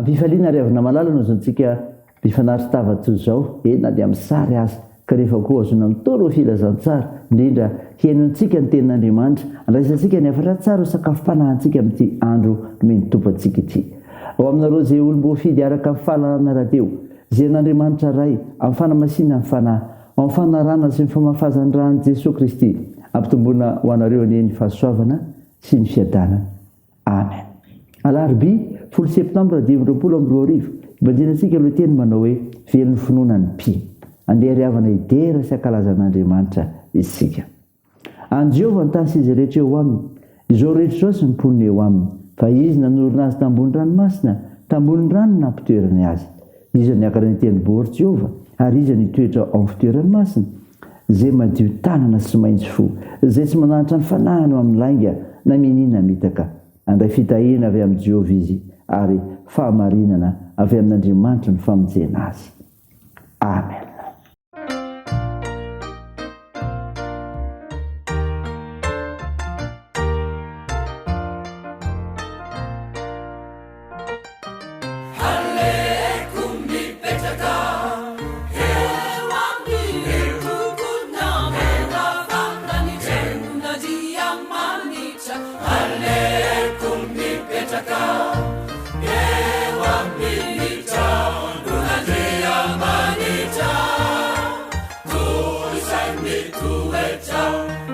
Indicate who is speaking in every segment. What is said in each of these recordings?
Speaker 1: Am-pifaliana ary avona malala no azontsika mifanary-tava toy izao, eny na dia amin'ny sary aza, kanefa koa azona mitory ny filazantsara, indrindra hihainoantsika ny tenin'Andriamanitra, andraisantsika ny hafatra tsara ho sakafom-panahintsika amin'ity andro nomen'ny Tompo antsika ity. Ao aminareo izay olom-boafidy araka ny fahalalana rahateo, izay an'Andriamanitra Ray, amin'ny fanamasinan'ny Fanahy, ao amin'ny fanarahana sy ny famafazan-dra an'i Jesoa Kristy, ampitomboina ho anareo anie ny fahasoavana sy ny fiadanana. Amen. Alarobia, folo septambra 2025, Ibanjinantsika ilay teny manao hoe, Velon'ny finoana ny mpino. Andeha ry havana hidera sy hankalaza an'Andriamanitra isika. An'i Jehovah ny tany sy izay rehetra eo aminy, izao rehetra izao sy ny mponina eo aminy, fa Izy nanorina azy tambony ranomasina, tambony rano no nampitoerany azy. Iza niakatra ny tendrombohitr'i Jehovah, ary iza nitoetra ao amin'ny fitoerany masina? Izay madio tanana sy mahitsy fo, izay tsy mananatra ny fanahiny ho amin'ny lainga na minia na mitaka. Handray fitahiana avy amin'i Jehovah izy, ary fahamarinana avy amin'Andriamanitry ny famonjena azy. Amena.
Speaker 2: Aleoko mipetraka eo amin'ny tokona manavana ny tranon'Andriamanitra. Aleoko mipetraka eo amin'ny tranon'Andriamanitra toy izay mitoetra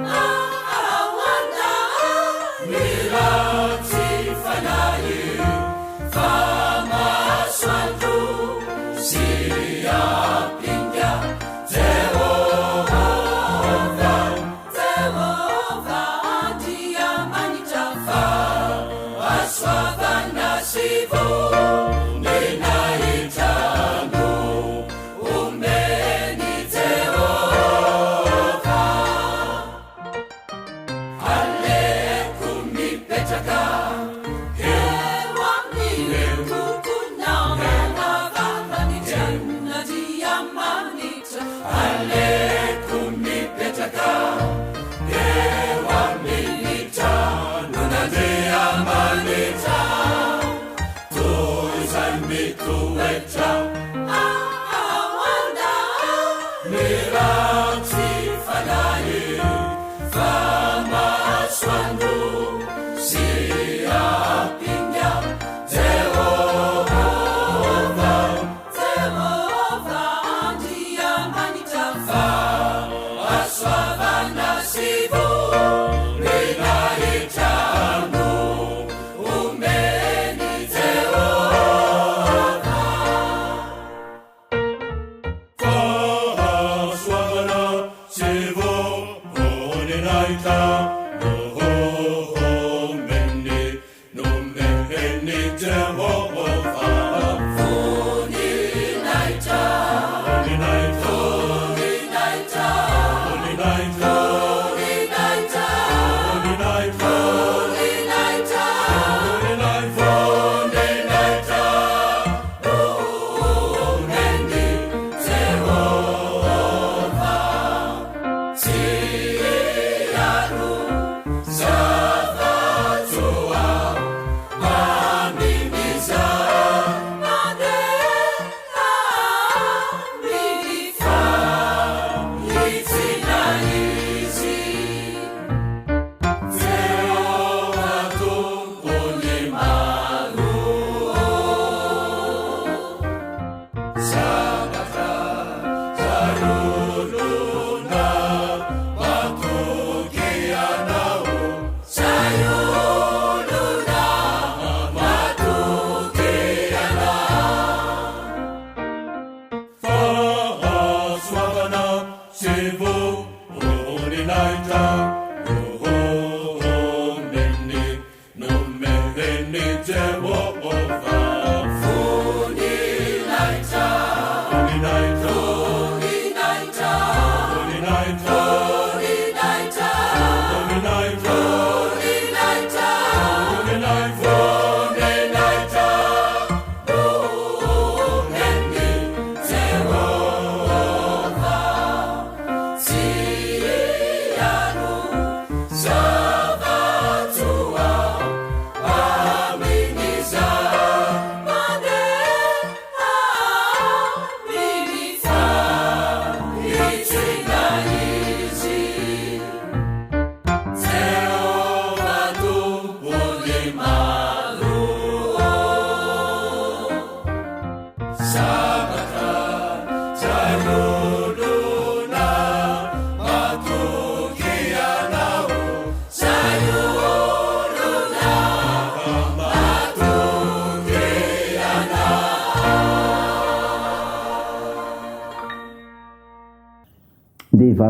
Speaker 2: ao anaty ratsy fanahy fa masoandro sy ampinga Jehovah Jehovah Andriamanitra fa hasoavana.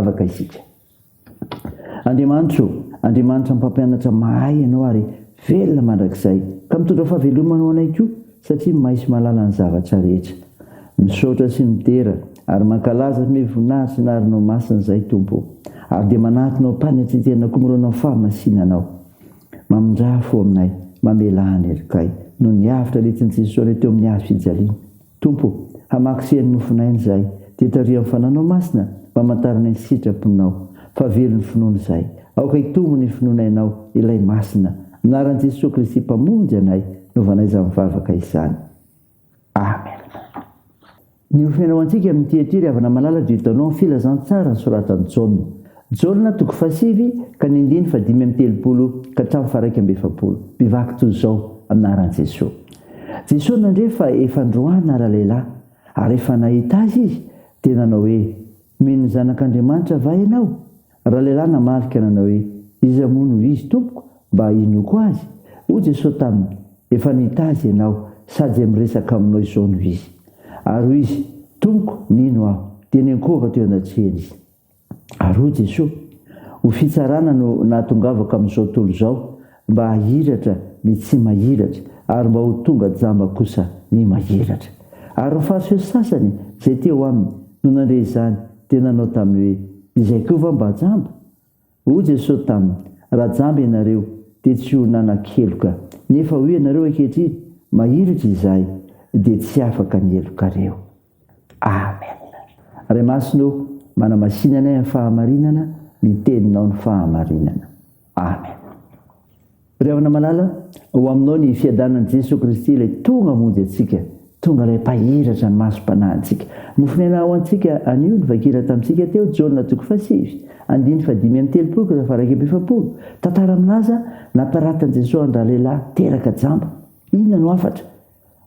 Speaker 1: Hivavaka isika. Andriamanitra o, Andriamanitra mpampianatra mahay Ianao ary velona mandrakizay, ka mitondra fahavelomana ho anay koa, satria mahay sy mahalala ny zavatra rehetra. Misaotra sy midera ary mankalaza sy mey voninahitra sy anaranao masina izahay Tompo o. Ary dia manatona ao am-panetren-tena koa mirona ny fahamasinanao. Mamindrà fo aminay, mamelà ny helokay, noho ny avotra nentin'i Jesoa anay teo amin'ny hazo fijaliana. Tompo o, hamaky sy heno mofon'aina izahay, dia tariho amin'ny Fananao Masina mba hamantaranay ny sitraponao, fa velon'ny finoana izahay. Aoka hitombo ny finoanay Anao, Ilay Masina. Amin'ny anaran'i Jesoa Kristy Mpamonjy anay, no vanay izany vavaka izany. Amen. Ny hofonena ho antsika amin'ity ety ry havana malala dia hitanao ny filazantsara nosoratan'i Jaona. Jaona toko fahasivy ka ny andininy fahadimy amby telopolo ka hatramin'ny faha-iraika amby efapolo. Mivaky toy izao amin'ny anaran'i Jesoa. Jesoa nandre fa efa androana ralehilahy, ary efa nahita azy izy, dia nanao hoe, Mino ny Zanak'Andriamanitra va ianao? Ralehilahy namaly ka nanao hoe, Iza moa no izy, Tompoko, mba hinoako azy? Hoy Jesoa taminy, Efa nahita azy ianao, sady izay miresaka aminao izao no izy. Ary hoy izy, Tompoko, mino aho. Dia niankohoka teo anatrehany izy. Ary hoy Jesoa, Ho fitsarana no nahatongavako amin'izao tontolo izao, mba hahiratra ny tsy mahiratra, ary mba ho tonga jamba kosa ny mahiratra. Ary ny Fariseo sasany izay teo aminy no nandre izany, dia nanao taminy hoe, Izay koa va mba jamba? Hoy Jesoa taminy, Raha jamba ianareo, dia tsy ho nanan-keloka, nefa hoy ianareo ankehitriny, Mahiratra izahay, dia tsy afaka ny helokareo. Amen. Ray Masina ô, manamasina anay amin'ny fahamarinana, ny Teninao no fahamarinana. Amen. Ry havana malala, ho aminao ny fiadanan'i Jesoa Kristy ilay tonga hamonjy antsika, tonga ilay mpahiratra ny masom-panahintsika. Mofon'aina ho antsika anio ny vakina tamintsika teo, Jaona toko fahasivy, andininy fahadimy amby telopolo ka faha-iraika amby efapolo. Tantara milaza nampiratan'i Jesoa an-dralehilahy teraka jamba. Inona no hafatra?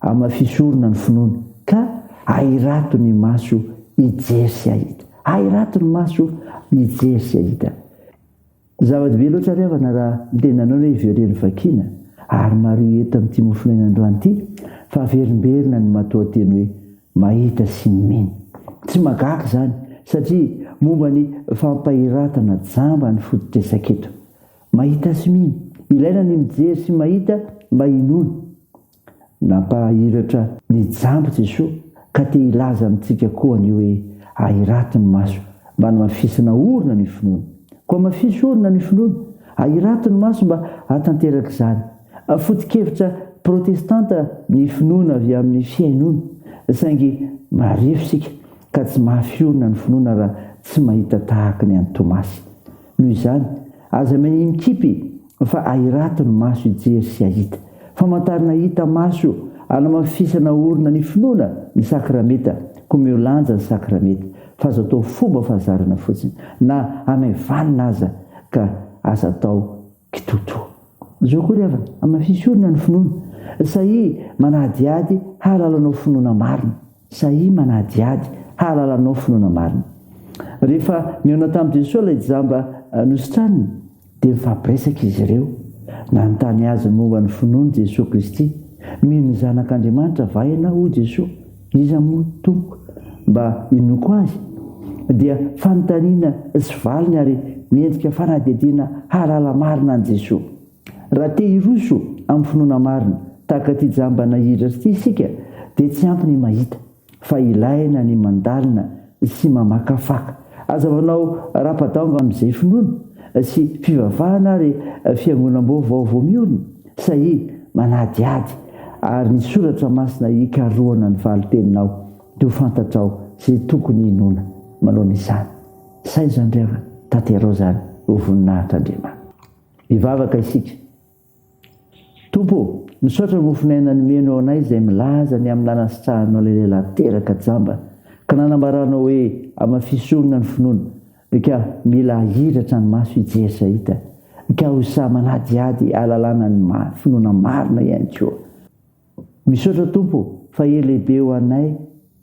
Speaker 1: Hamafiso orina ny finoana, ka ahirato ny maso hijery sy hahita. Ahirato ny maso hijery sy hahita. Zava-dehibe loatra ry havana raha ny tenanao no hivereno vakiana, ary mariho eto amin'ity mofonaina androany ity fa averimberina ny matoanteny hoe mahita sy mino. Tsy mahagaga izany satria momba ny fampahiratana jamba ny foto-dresaka eto. Mahita sy mino. Ilaina ny mijery sy mahita mba hinoana. Nampahiratra ny jamba Jesoa ka te hilaza amintsika koa anio hoe ahirato ny maso mba hanamafisana orina ny finoana. Koa hamafiso orina ny finoana, ahirato ny maso mba hahatanteraka izany. Foto-kevitra protestanta ny finoana avy amin'ny fihainoana, saingy marefo isika ka tsy mafy orina ny finoana raha tsy mahita tahaka ny an'i Tomasy. Noho izany, aza miania mikipy fa ahirato ny maso hijery sy hahita. Famantarana hita maso hanamafisana orina ny finoana ny sakramenta, koa omeo lanja ny sakramenta, fa aza atao fomba fahazarana fotsiny, na hamaivanina aza ka aza atao kitoatoa. Izao koa ry havana, hamafiso orina ny finoana. Sahia manadihady hahalalanao finoana marina. Sahia manadihady hahalalanao finoana marina. Rehefa nihaona tamin'i Jesoa ilay jamba nositraniny, dia nifampiresaka izy ireo. Nanontany azy ny momba ny finoany Jesoa Kristy. Mino ny Zanak'Andriamanitra va ianao? hoy Jesoa. Iza moa, Tompoko, mba hinoako Azy? Dia fanontaniana sy valiny ary miendrika fanadihadiana hahalala marina an'i Jesoa. Raha te hiroso amin'ny finoana marina tahaka ity jamba nahiratra ity isika dia tsy ampy ny mahita fa ilaina ny mandalina sy mamakafaka. Aza manao rapa-daonga amin'izay finoana sy fivavahana ary fiangonam-baovao vao miorina. Sahia manadihady ary ny soratra masina hikarohana ny valin-teninao dia ho fantatrao izay tokony hinoana manoloana izany. Saino izany ry havana, tanterao izany ho voninahitr'Andriamanitra. Hivavaka isika. Tompo ô, misaotra ny mofon'aina nomenao anay izay milaza ny amin'ny nanasitrahanao ilay lehilahy teraka jamba ka nanambaranao hoe hamafisorona ny finoana ka mila hahiratra ny maso hijery sy hahita ka ho sahy manadihady hahalalana ny finoana marina ihany koa. Misaotra Tompo ô fa hery lehibe ho anay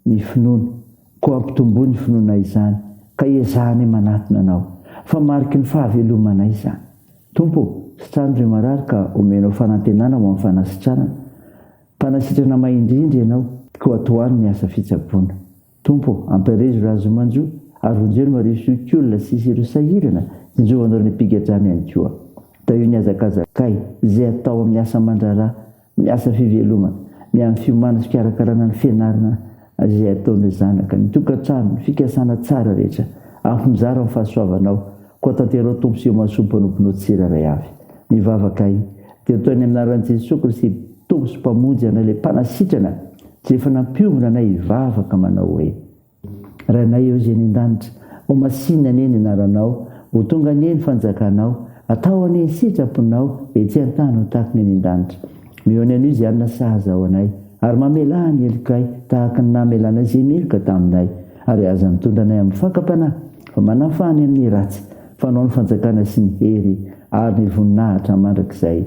Speaker 1: ny finoana, koa ampitomboy ny finoanay izany ka iezahanay manatona Anao, fa mariky ny fahavelomanay izany. Tompo ô, sitrano ireo marary ka omenao fanantenana ho amin'ny fanasitranana. Mpanasitrana mahay indrindra Ianao, koa tohano ny asa fitsaboana. Tompo ô, ampirezo ireo azo manjo, Ary vonjeo ny marivo sy okiolona sy sy ireo sahirana, tsinjovanao ireo mpigadrana ihany koa. Tahio ny hazakazakay izay atao amin'ny asa aman-draharaha, ny asa fivelomana, ny amin'ny fiomana sy fikarakarana ny fianarana izay ataon'ireo zanaka, ny tokantrano, ny fikasana tsara rehetra. Ampy mizara ny fahasoavanao. Koa tanterao Tompo sy eo masoa mpanomponao tsirairay avy. Ny vavakay dia ataonay amin'ny anaran'i Jesoa Kristy Tompo sy Mpamonjy anay ilay Mpanasitrana izay efa nampiombona anay hivavaka manao hoe. Rainay eo izay any an-danitra, ho masinina anie ny anaranao, ho tonga anie ny fanjakanao, atao anie ny sitraponao ety an-tany ho tahaka ny any an-danitra. Omeo anay anio izay hanina sahaza ho anay, ary mamelà ny helokay tahaka ny namelanay izay meloka taminay, ary aza mitondra anay amin'ny fakam-panahy, fa manafaha anay amin'ny ratsy, fa Anao ny fanjakana sy ny hery ary ny voninahitra mandrakizay.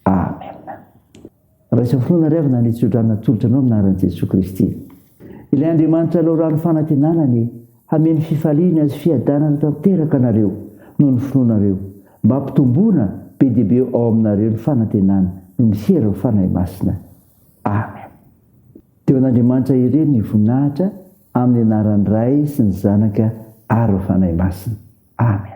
Speaker 1: Amena. Raiso finoana ry havana ny tsodrano natolotra anao amin'ny anaran'i Jesoa Kristy. Ilay Andriamanitra loharano fanantenana anie hameno fifaliana sy fiadanana tanteraka anareo noho ny finoanareo, mba hampitomboana be dia be ao aminareo ny fanantenana noho ny herin'ny Fanahy Masina. Amen. Dia ho an'Andriamanitra irery ny voninahitra amin'ny anaran'ny Ray sy ny Zanaka ary ny Fanahy Masina. Amen.